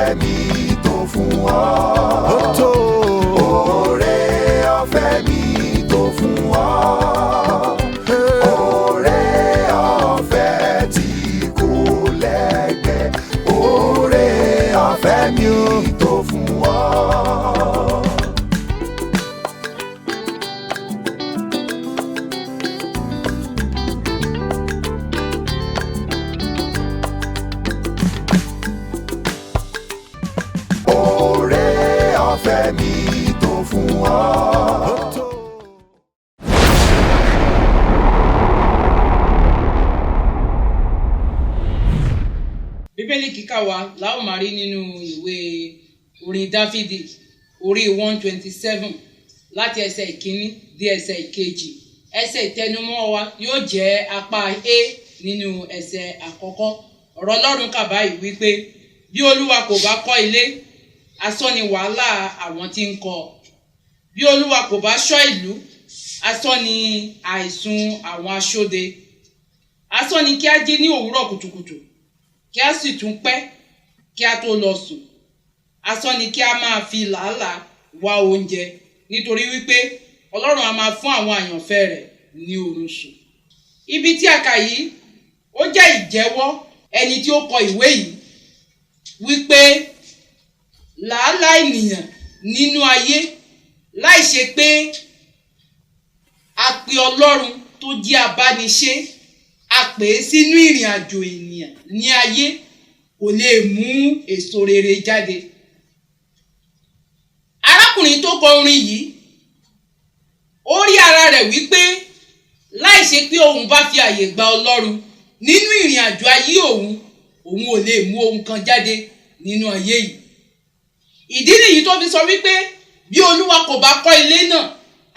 Ọ̀fẹ́ mi tó fún ọ. Ó tó. Oore ọ̀fẹ́ mi tó fún ọ. Oore ọ̀fẹ́ tí kò lẹ́gbẹ́. Oore ọ̀fẹ́ mi tó fún ọ. Oore ọ̀fẹ́ mi tó fún ọ. Ó tó. Bíbélì kíkà wa la ó máa rí nínú ìwé orin Dáfídì orí 127 láti ẹsẹ̀ ìkíní dé ẹsẹ̀ ìkejì. Ẹsẹ̀ ìtẹnumọ́ wa yóò jẹ́ apá A nínú ẹsẹ̀ àkọ́kọ́. Ọ̀rọ̀ Ọlọ́run kà báyìí wípé bí Olúwa kò bá kọ́ ilé, asán ni wàhálà àwọn tí ń kọ́. Bí Olúwa kò bá ṣọ́ ìlú, asán ni àìsùn àwọn aṣóde. Asán ni kí á jí ní òwúrọ̀ kùtùkùtù, kí a sì tún pẹ́ kí a tó lọ sùn. Asán ni kí a máa fi làálàá wá oúnjẹ, nítorí wípé Ọlọ́run a máa fún àwọn àyànfẹ́ rẹ̀ ní oorun sùn. Ibi tí a kà yìí, ó jẹ́ ìjẹ́wọ́ ẹni tí ó kọ ìwé yìí wípé làálàá ènìyàn nínú ayé láì ṣe pé a pe Ọlọ́run tó jẹ́ abániṣe, a pè é sínú ìrìn àjò ènìyàn ní ayé, kò lè mú èso rere jáde. Arákùnrin tó kọ orin yìí, ó rí ara rẹ̀ wípé láì ṣe pé òun bá fi àyè gba Ọlọ́run nínú ìrìn àjò ayé òun, òun ò lè mú ohun kan jáde nínú ayé yìí. Ìdí nìyí tó fi sọ wípé bí Olúwa kò bá kọ́ ilé náà,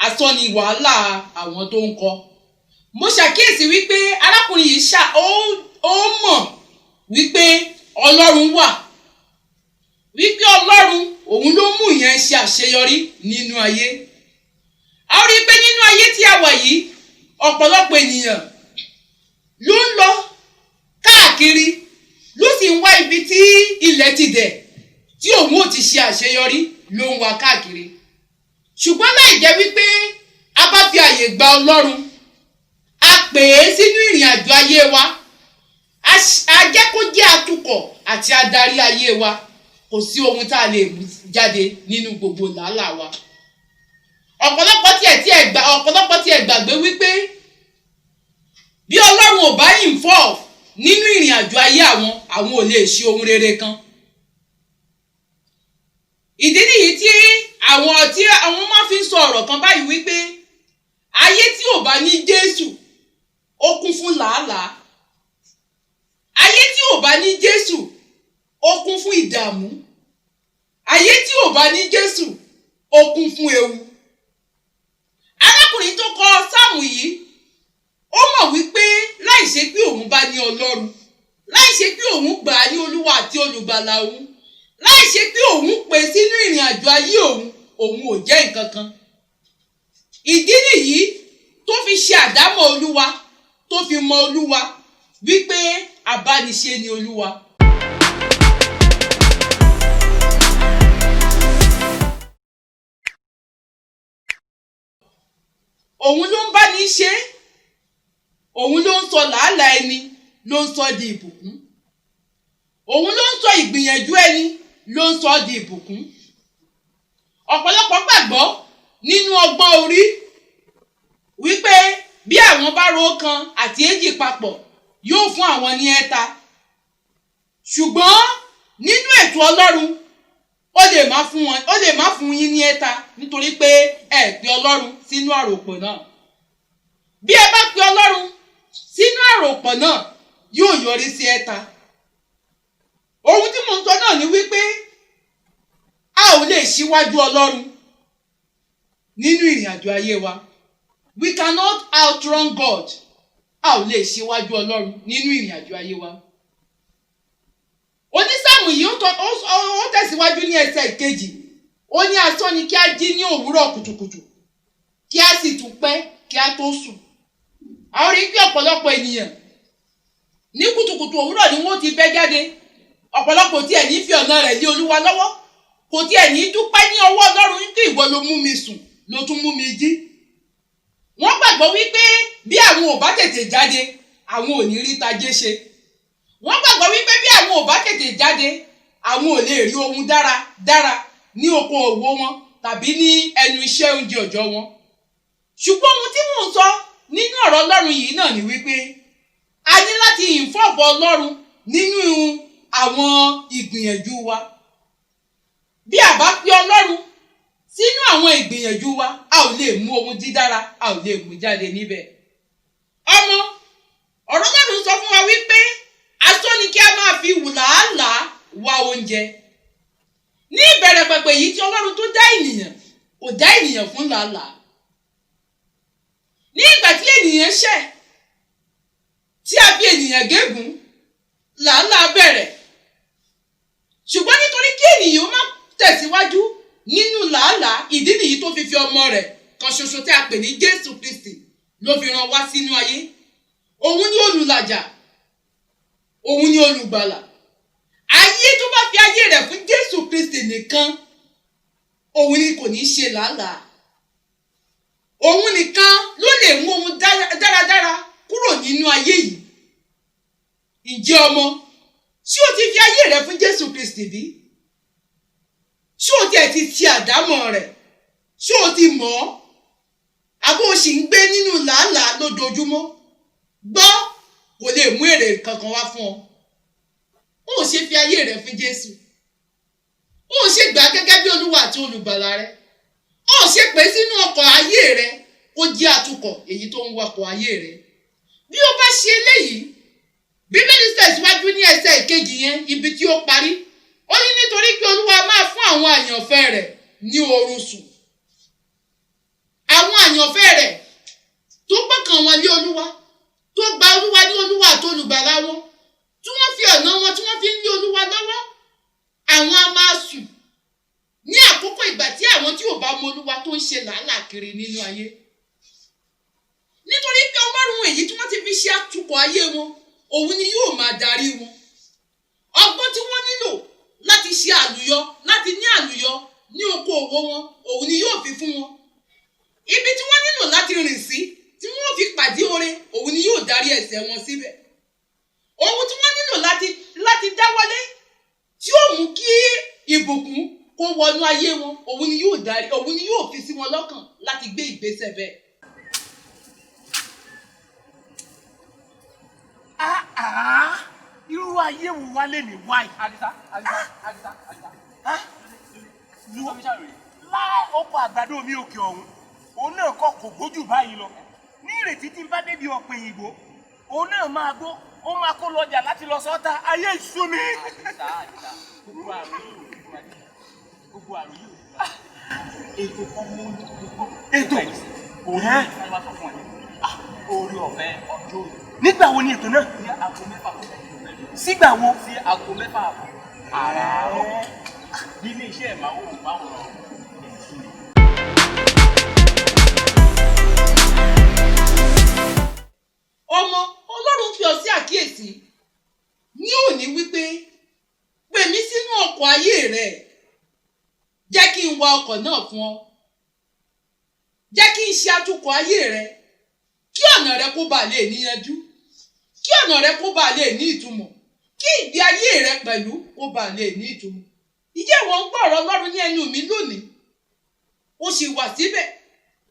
asán ni wàhálà àwọn tó ń kọ́. Mo ṣàkíyèsí wípé arákùnrin yìí ṣá ó mọ̀ wípé Ọlọ́run wà, wípé Ọlọ́run òun ló mú ìyẹn ṣe àṣeyọrí nínú ayé. A rí i pé nínú ayé tí a wà yìí, ọ̀pọ̀lọpọ̀ ènìyàn ló ń lọ káàkiri, ló sì ń wá ibi tí ilẹ̀ ti dẹ̀ tí òun ò ti ṣe àṣeyọrí, ló ń wá káàkiri. Ṣùgbọ́n láì jẹ́ wípé a bá fi àyè gba Ọlọ́run, a pè é sínú ìrìn àjò ayé wa, a jẹ́ kó jẹ́ atukọ̀ àti adarí ayé wa, kò sí ohun tá a lè mú jáde nínú gbogbo làálàá wa. Ọ̀pọ̀lọpọ̀ tiẹ̀ gbàgbé wípé bí Ọlọ́run ò bá involve nínú ìrìn àjò ayé àwọn, àwọn ò lè ṣe ohun rere kan. Ìdí nìyí tí àwọn máa fi ń sọ ọ̀rọ̀ kan báyìí wípé ayé tí ò bá ní Jésù ó kún fún làálàá. Ayé tí ò bá ní Jésù ó kún fún ìdààmú. Ayé tí ò bá ní Jésù ó kún fún ewu. Arákùnrin tó kọ sáàmù yìí, ó mọ̀ wípé láì ṣe pé òun bá ní Ọlọ́run, láì ṣe pé òun gbà á ní Olúwa àti olùgbàlà òun, láì ṣe pé òun pè sínú ìrìn àjò ayé òun, òun ò jẹ́ nǹkan kan. Ìdí nìyí tó fi ṣe àdámọ̀ Olúwa, tó fi mọ Olúwa wípé abániṣe ni Olúwa. Òun ló ń bá ní ṣe, òun ló ń sọ làálàá ẹni, ló ń sọ di ìbùkún. Òun ló ń sọ ìgbìyànjú ẹni, ló ń sọ di ìbùkún. Ọ̀pọ̀lọpọ̀ gbàgbọ́ nínú ọgbọ́n orí wípé bí àwọn bá ro ọ̀kan àti èjì papọ̀ yóò fún àwọn ní ẹ̀ta. Ṣùgbọ́n nínú ètò Ọlọ́run, ó lè má fún wọn, ó lè má fún yín ní ẹ̀ta nítorí pé ẹ pe Ọlọ́run sínú àròpọ̀ náà. Bí ẹ bá pe Ọlọ́run sínú àròpọ̀ náà, yóò yọrí sí ẹ̀ta. Ohun tí mò ń sọ náà ni wípé a ò lè ṣíwájú Ọlọ́run nínú ìrìn àjò ayé wa. We cannot outrun God. A ò lè ṣíwájú Ọlọ́run nínú ìrìn àjò ayé wa. Onísáàmù yìí ó tẹ̀síwájú ní ẹsẹ̀ ìkejì. Ó ní asán ni kí a jí ní òwúrọ̀ kùtùkùtù, kí a sì tún pẹ́ kí a tó sùn. A rí pé ọ̀pọ̀lọpọ̀ ènìyàn ní kùtùkùtù òwúrọ̀ ni wọ́n ti bẹ́ jáde. Ọ̀pọ̀lọpọ̀ tí ẹ̀ ní fi ọ̀nà rẹ̀ lé Olúwa lọ́wọ́, kò tí ẹ̀ ní dúpẹ́ ní ọwọ́ Ọlọ́run wípé ìwọ ló mú mi sùn, ló tún mú mi jí. Wọ́n gbàgbọ́ wípé bí àwọn ò bá tètè jáde, àwọn ò ní rí tajé ṣe. Wọ́n gbàgbọ́ wípé bí àwọn ò bá tètè jáde, àwọn ò lè rí ohun dára dára ní oko òwò wọn tàbí ní ẹnu iṣẹ́ oúnjẹ òòjọ́ wọn. Ṣùgbọ́n ohun tí mò ń sọ nínú ọ̀rọ̀ Ọlọ́run yìí náà ni wípé a ní láti involve Ọlọ́run nínú àwọn ìgbìyànjú wa. Bí a bá pe Ọlọ́run sínú àwọn ìgbìyànjú wa, a ò lè mú ohun dídára, a ò lè mú jáde níbẹ̀. Ọmọ, ọ̀rọ̀ Ọlọ́run sọ fún wa wípé asán ni kí a máa fi làálàá wá oúnjẹ. Ní ìbẹ̀rẹ̀ pẹ̀pẹ̀ yìí tí Ọlọ́run tó dá ènìyàn, kò dá ènìyàn fún làálàá. Ní ìgbà tí ènìyàn ṣẹ̀, tí a fi ènìyàn gégùn, làálàá bẹ̀rẹ̀. Ṣùgbọ́n nítorí kí ènìyàn má tẹ̀síwájú nínú làálàá, ìdí nìyí tó fi fi ọmọ rẹ̀ kan ṣoṣo tí a pè ní Jésù Kristi ló fi rán wá sínú ayé. Òun ni olùlàjà, òun ni olùgbàlà. Ayé tó bá fi ayé rẹ̀ fún Jésù Kristi nìkan, òun ni kò ní ṣe làálàá. Òun nìkan ló lè mú ohun dáradára kúrò nínú ayé yìí. Ǹjẹ́ ọmọ, ṣé o ti fi ayé rẹ fún Jésù Kristi bí? Ṣé o tiẹ̀ ti ti àdámọ̀ rẹ̀? Ṣé o ti mọ̀ ọ́? Àbó o sì ń gbé nínú làálàá lójoojúmọ́? Gbọ́, kò lè mú èrè kankan wá fún ọ. O ò ṣe fi ayé rẹ fún Jésù. O ò ṣe gbà á gẹ́gẹ́ bí Olúwa àti olùgbàlà rẹ. O ò ṣe pè é sínú ọkọ̀ ayé rẹ kó jẹ́ atukọ̀ èyí tó ń wakọ̀ ayé rẹ. Bí o bá ṣe eléyìí, Bíbélì tẹ̀síwájú ní ẹsẹ̀ ìkejì yẹn, ibi tí ó parí. Ó ní nítorí pé Olúwa máa fún àwọn àyànfẹ́ rẹ̀ ní oorun sùn. Àwọn àyànfẹ́ rẹ̀ tó gbọ́kàn wọn lé Olúwa, tó gba Olúwa ní Olúwa àti olùgbàlà wọn, tí wọ́n fi ọ̀nà wọn tí wọ́n fi ń lé Olúwa lọ́wọ́, àwọn a máa sùn ní àkókò ìgbà tí àwọn tí ò bá mọ Olúwa tó ń ṣe làálàá kiri nínú ayé. Nítorí pé Ọlọ́run èyí tí wọ́n ti fi ṣe atukọ̀ ayé wọn, òun ni yóò máa darí wọn. Ọgbọ́n tí wọ́n nílò láti ṣe àlùyọ, láti ní àlùyọ ní oko òwò wọn, òun ni yóò fi fún wọn. Ibi tí wọ́n nílò láti rìn sí, tí wọ́n fi pàdé oore, òun ni yóò darí ẹsẹ̀ wọn síbẹ̀. Ohun tí wọ́n nílò láti dáwọ́lé, tí ó mú kí ìbùkún kó wọnú ayé wọn, òun ni yóò darí, òun ni yóò fi sí wọn lọ́kàn láti gbé ìgbésẹ̀ bẹ́ẹ̀. Irú ayé wo wá lè ní wáyé? Àdìsá, Àdìsá, Àdìsá, Àdìsá. Láì ọkọ̀ àgbàdo mi òkè ọ̀hún, òun náà kọ́ kò gbójú báyìí lọ. Ní ìrètí tí n bá débi ọ̀pẹ̀ òyìnbó, òun náà máa gbó, ó máa kó lọ́jà láti lọ sọ́ta, ayé ìṣú mi. Àdìsá, Àdìsá, gbogbo àrùn yìí ò ní fún Àdìsá. Gbogbo àrùn yìí ò ní fún Àdìsá. Ètò kan mú gbogbo. Ètò? Òun ní wọ́n bá sọ fún ẹ. Orí ọ̀fẹ́ ọjọ́ òní. Nígbà wo ni ètò náà? Ní aago 6 kọjá ìṣẹ́jú mẹ́rin. Sígbà wo? Sí aago 6 àbọ̀ àràárọ̀ nílé iṣẹ́ ìmáwòrán. Ọmọ, Ọlọ́run fi ọ sí àkíyèsí ní òní wípé pè mí sínú ọkọ̀ ayé rẹ, jẹ́ kí n wa ọkọ̀ náà fún ọ, jẹ́ kí n ṣe atukọ̀ ayé rẹ, kí ọ̀nà rẹ kó bàa lè níyanjú, kí ọ̀nà rẹ kó bàa lè ní ìtumọ̀, kí ìgbé ayé rẹ pẹ̀lú kó bàa lè ní ìtumọ̀. Ǹjẹ́ ìwọ ń gbọ́ ọ̀rọ̀ Ọlọ́run ní ẹnu mi lónìí? O sì wà síbẹ̀,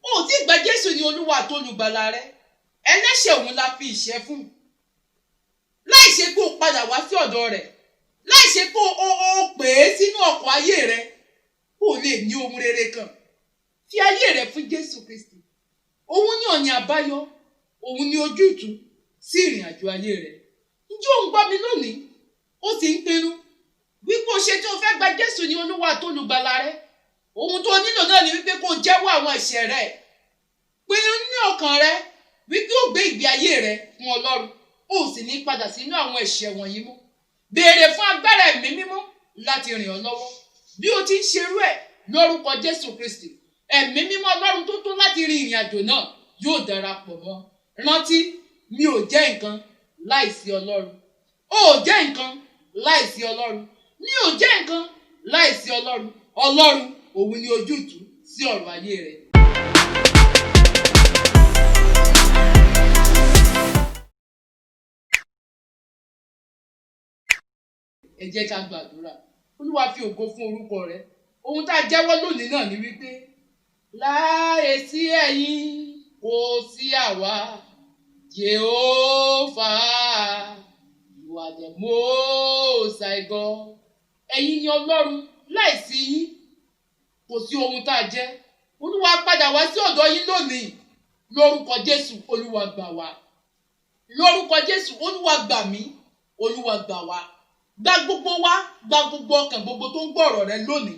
o ò tí ì gba Jésù ní Olúwa àti olùgbàlà rẹ. Ẹlẹ́ṣẹ̀ òun la fi ìṣẹ́ fún. Láì ṣe pé o padà wá sí ọ̀dọ̀ rẹ̀, láì ṣe pé o pè é sínú ọkọ̀ ayé rẹ, kó o lè ní ohun rere kan. Fi ayé rẹ fún Jésù Kristi. Òun ní ọ̀nà àbáyọ, òun ní ojútùú sí ìrìn àjò ayé rẹ. Ǹjẹ́ ò ń gbọ́ mi lónìí? Ó sì ń pinnu wípé o ṣe tí o fẹ́ gba Jésù ní Olúwa àti olùgbàlà rẹ. Ohun tó nílò náà ni wípé kó o jẹ́wọ́ àwọn ẹ̀ṣẹ̀ rẹ. Pinnu ní ọkàn rẹ wípé o gbé ìgbé ayé rẹ fún Ọlọ́run, o sì ní padà sínú àwọn ẹ̀ṣẹ̀ wọ̀nyí mọ́. Béèrè fún agbára ẹ̀mí mímọ́ láti rìn ọ́ lọ́wọ́. Bí o ti ń ṣerú ẹ̀ lórúkọ Jésù Kristi, ẹ̀mí mímọ́ Ọlọ́run tó tó láti rin ìrìn àjò náà yóò darapọ̀ mọ́. Rántí, mi ò jẹ́ nǹkan láìsí Ọlọ́run. O ò jẹ́ nǹkan láìsí Ọlọ́run. Mi ò jẹ́ nǹkan láìsí Ọlọ́run. Ọlọ́run òun ni ojútùú sí ọ̀rọ̀ ayé rẹ. Ẹ jẹ́ ká gbàdúrà. Olúwa, fi ògo fún orúkọ rẹ. Ohun tá a jẹ́wọ́ lónìí náà ni wípé láìsí ẹ̀yin kò sí àwa. Jèhófà, you are the most high God. Ẹ̀yin ni Ọlọ́run, láìsí yín kò sí ohun tá a jẹ́. Olúwa, padà wá sí ọ̀dọ̀ yín lónìí. Lórúkọ Jésù, Olúwa gbà wá. Lórúkọ Jésù, Olúwa gbà mí. Olúwa gbà wá, gba gbogbo wa, gba gbogbo ọkàn gbogbo tó ń gbọ́ ọ̀rọ̀ rẹ lónìí.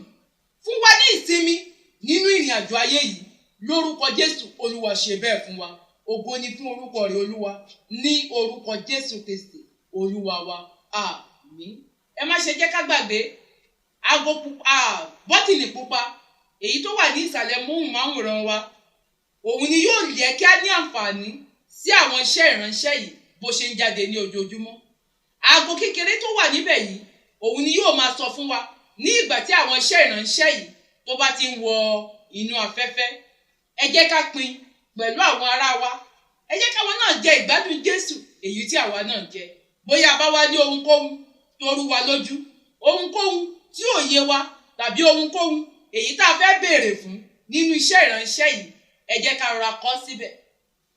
Fún wa ní ìsinmi nínú ìrìn àjò ayé yìí. Lórúkọ Jésù, Olúwa, ṣe bẹ́ẹ̀ fún wa. Ògo ni fún orúkọ rẹ, Olúwa, ní orúkọ Jésù Kristi Olúwa wa, àmín. Ẹ má ṣe jẹ́ ká gbàgbé aago pupa, bọ́tìnì pupa èyí tó wà ní ìsàlẹ̀ móhùnmáwòrán wa. Òun ni yóò jẹ́ kí a ní àǹfààní sí àwọn iṣẹ́ ìránṣẹ́ yìí bó ṣe ń jáde ní ojoojúmọ́. Aago kékeré tó wà níbẹ̀ yìí, òun ni yóò máa sọ fún wa ní ìgbà tí àwọn iṣẹ́ ìránṣẹ́ yìí tó bá ti ń wọ inú afẹ́fẹ́. Ẹ jẹ́ ká pín pẹ̀lú àwọn ará wa. Ẹ jẹ́ káwọn náà jẹ ìgbádùn Jésù èyí tí àwa náà jẹ. Bóyá a bá wá ní ohunkóhun tó rú wa lójú, ohunkóhun tí ò yé wa, tàbí ohunkóhun èyí tá a fẹ́ béèrè fún nínú iṣẹ́ ìránṣẹ́ yìí, ẹ jẹ́ ká rọra kọ síbẹ̀.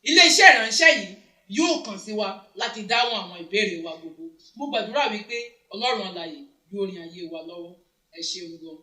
Ilé iṣẹ́ ìránṣẹ́ yìí yóò kàn sí wa láti dáhùn àwọn ìbéèrè wa gbogbo. Mo gbàdúrà wípé Ọlọ́run alààyè yóò rin ayé wa lọ́wọ́. Ẹ ṣeun gan.